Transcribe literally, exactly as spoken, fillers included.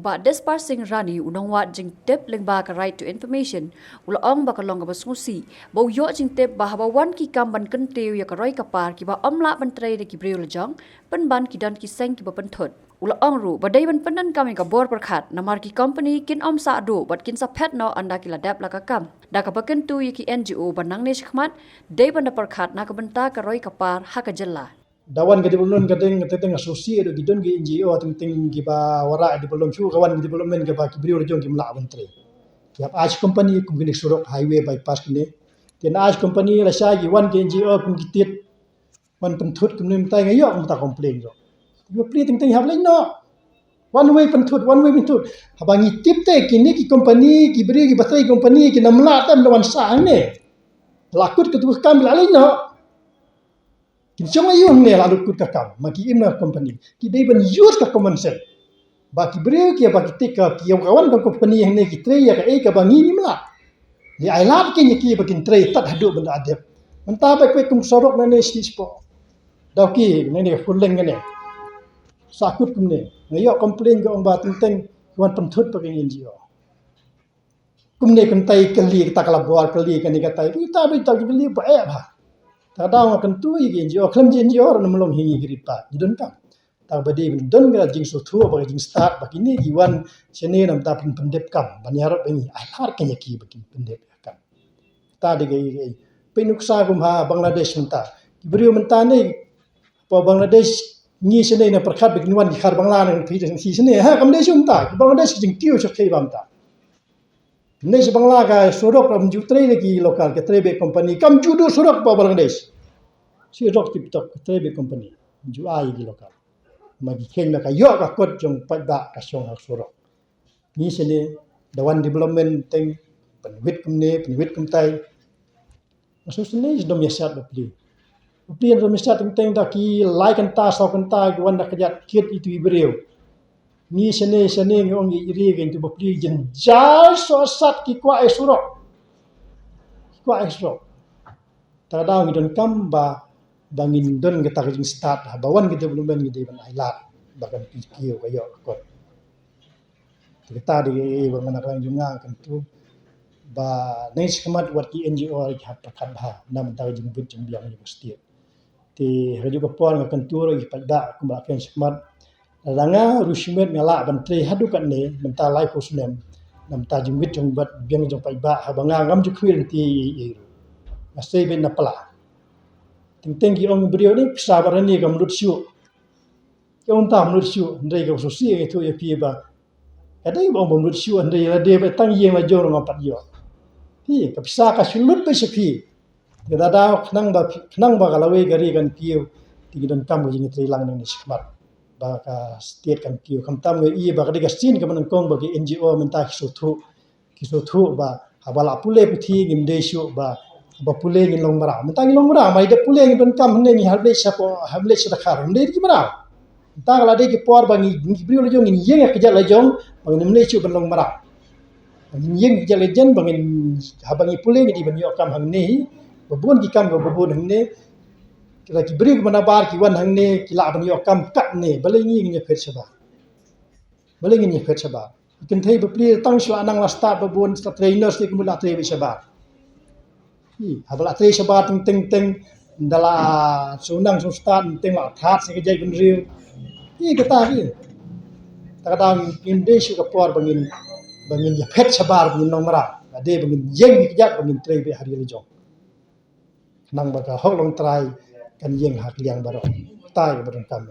Bah Despar Singh Rani, u nongwad jingtip lyngba ka Right to Information, u la ong ba ka long kaba sngewsih ba u ïoh jingtip ba haba wan ki kam ban kyntiew ïa ka roi ka par, kiba ym lah ban trei da ki briew lajong, pynban ki don ki seng kiba pynthut. U la ong ruh ba dei ban pyndonkam ïa ka bor pyrkhat, namar ki kompani kin ym sah duh bad kin sa phet noh ynda ki la dep la ka kam, da kaba kyntu ïa ki N G O ba nangne shakhmat dei ban da pyrkhat na ka bynta ka roi ka par ha ka jylla. Da wan ka development ka ding, ka ding associate, ki don ki N G O teng teng kiba wanrah development, shu ka wan ka development kaba ki briew lajong kim lah ban trei. Ki hap ai shi company kum kine surok highway bypass kine. Te na ai shi company lashai ki wan ki N G O kum ki tied, wan pynthut kumne, mynta nga ïoh kumta complain ruh. Ïoh plie teng teng, hap leit noh. One way pynthut, one way pynthut. Haba ngi tip te kine ki company, ki briew kiba trei company, ki namar lah te ym da wan sah hangne. La kut katu ka kam, la leit noh. Kin shong aïu hangne la lut kut ka kam, ma ki im na company. Ki dei ban use ka common sense. Ba ki briew kiba ki tik ka, ki ïa ka wan ka company hangne ki trei ïa kaei kaba ngi ngim lah. Ngi ai lad kein ïa ki ba kin trei tad haduh ban da dep. Mynta ba peit kum surok nangne shi spah. Dawki nangne four lane kane. Sah kut kumne. Nga ïoh complain ka ong ba teng teng ki wan pynthut bad ki N G O. Kumne kumtai kali, kita ka la bor kali kane katai. Kita ba ita kali ba eh ba. Ta daw nga kyntu ïa ki N G O, khlem ji N G O ruh ym long hi ngi, ki ri pat ngi donkam. Ta ba dei ban don ka jingsngewthuh, ba ka jingstad, ba kine ki wan shane namar ban pyndep kam, ban ïarap ïa ngi, ai lad kein ïa ki ba kin pyndep kam. Ta dei ka, ka, peit nuksa kum ha Bangladesh mynta. Ki briew mynta ne, pa Bangladesh, ngi shane na pyrkhat ba kin wan ki khar Bangla na phi shane, ha, kam dei shu mynta. Ki Bangladesh ki jingkiew sha khei ba mynta. Kine shi Bangla ka surok ram ju trei da ki local, ka trei bad company. Kam ju duh surok pa Bangladesh. Surok tip top, ka trei bad company. Ju ai ki local. Ma ki kheiñ ma ka ïoh ka kot jong paidbah ka shong ha surok. Ngi shane da wan development teng, pynwit kumne, pynwit kumtai. Nga shu shane shu dom ïa shat bapli. Bapli dom ïa shat teng teng da ki lai kynta, saw kynta ki wan da kjat kit itu i briew. Ngi shane shane ngi ong ïa i ri, ngi tu bapli jynjar, saw shat ki kwah ïa surok. Ki kwah ïa surok. Ta daw ngi donkam ba, ba ngin don kata ka jingstad, ba wan ka development ngi dei ban ai lad ba kan pynkiew ka ïoh ka kot. Te kata dei ba nga na ka liang jong nga kyntu ba ngi shakhmat wat ki N G O ki hap pyrkhat bha na ka bynta ka jingbit jingbiang jong ka state. Te ha kajuh ka por nga kyntu ruh ïa ki paidbah kumba la kren shakhmat. Lada nga ruh shimet nga lah ban trei haduh katne mynta laiphew snem na ka bynta jingbit jingbiang jong paidbah, haba nga ngam ju khmih lynti ei ei ruh. Nga sei beit na pla. Teng teng ki ong briew ne pisa ba rani kam lut shuh. Ki ong tam lut shuh, hynrei ka sngewsih nga ïathuh ïa phi ba ka dei ba ong bym lut shuh, hynrei lada dei ba tang ïing la jong ruh ngam pat ïoh. Phi, ka pisa ka shu lut beit sha phi. Te lada khnang ba, khnang ba ka lawei ka ri kan kiew, te ngi donkam ka jingïatreilang nangne shakhmat ba ka state kan kiew. Khamtam nga ïohi ba ka dei ka sien kaba nyngkong ba ki N G O mynta ki sngewthuh, ki sngewthuh ba haba la pule puthi ngim dei shuh ba haba pule ngin long mraw. Mynta ngin long mraw, ma i da pule ngin donkam hangne, ngi hap leit sha pdeng, hap leit sha dkhar, ngim dei ki mraw. Mynta ka la dei ki por ba ngi, ngi briew la jong ngin ïeng ïa ka kjat la jong, ba ngin ym leit shuh ban long mraw. Ba ngin ïeng ïa ka kjat la jong ba ngin, haba ngi pule ngi dei ban ïoh kam hangne hi. Ba bun ki kam ba bun hangne. Kita ki briew kiba nabar ki wan hangne ki lah ban ïoh kam katne. Balei ngi ngin ïa phet shabar? Balei ngin ïa phet shabar? Kynthei bapli tang shu nang la stad ba bun, stad trei nurse, ki mut la trei beit shabar. Hi, haba la trei shabar teng teng teng, da la shu nang shu stad teng la thad sha ka jaitbynriew. Hi kata hi. Ta ka daw ngin dei shu ka por ba ngin, ba ngin ïa phet shabar, ba ngin long mraw. Ka dei ba ngin ïeng ïa ka kjat ba ngin trei beit ha ri la jong. Khnang ba ka hok longtrai kan ïeng ha ka liang baroh. Kata hi kaba donkam.